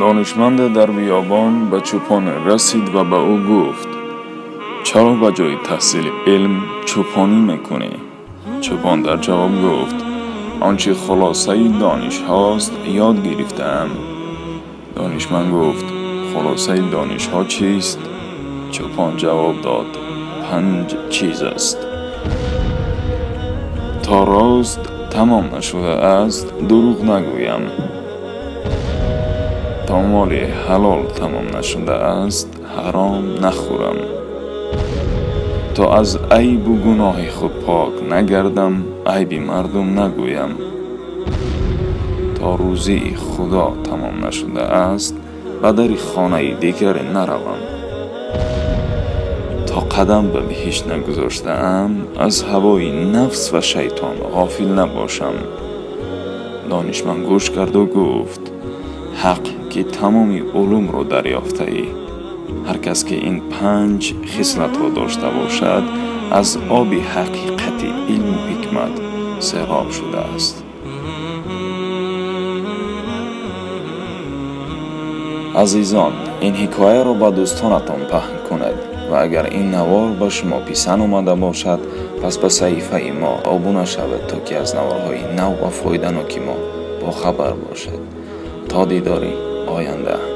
Донишманд дар биёбон ба чӯпон расид ва ба ӯ гуфт: чаро ба ҷои таҳсили илм чӯпонӣ мекунӣ? Чӯпон дар ҷавоб гуфт: он чи хулосаи дониш ҳост ёд гирифтаам. Донишманд гуфт: хулосаи донишҳо чист? Чӯпон ҷавоб дод: 5 чиз аст. То рост тамом нашуда аст дурӯғ нагӯям. То моли ҳалол тамом нашуда аст ҳаром нахӯрам. То аз айбу гуноҳи худ пок нагардам айби мардум нагӯям. То рӯзии Худо тамом нашуда аст ба дари хонаи дигаре наравам. То қадам ба биҳишт нагузоштаам аз ҳавои нафс ва шайтон ғофил набошам. Донишманд гӯш карду гуфт: ҳақ ки тамоми улумро дарёфтаӣ. Ҳар кас ки ин 5 хислатро дошта бошад аз оби ҳақиқати илму ҳикмат сероб шудааст. Азизон, ин ҳикояро ба дӯстонатон паҳн кунед ва агар ин навор ба шумо писанд омада бошад, пас ба саҳифаи мо обуна шавед, то ки аз наворҳои нав ва фоиданоки мо бохабар бошед. То дидори оянда.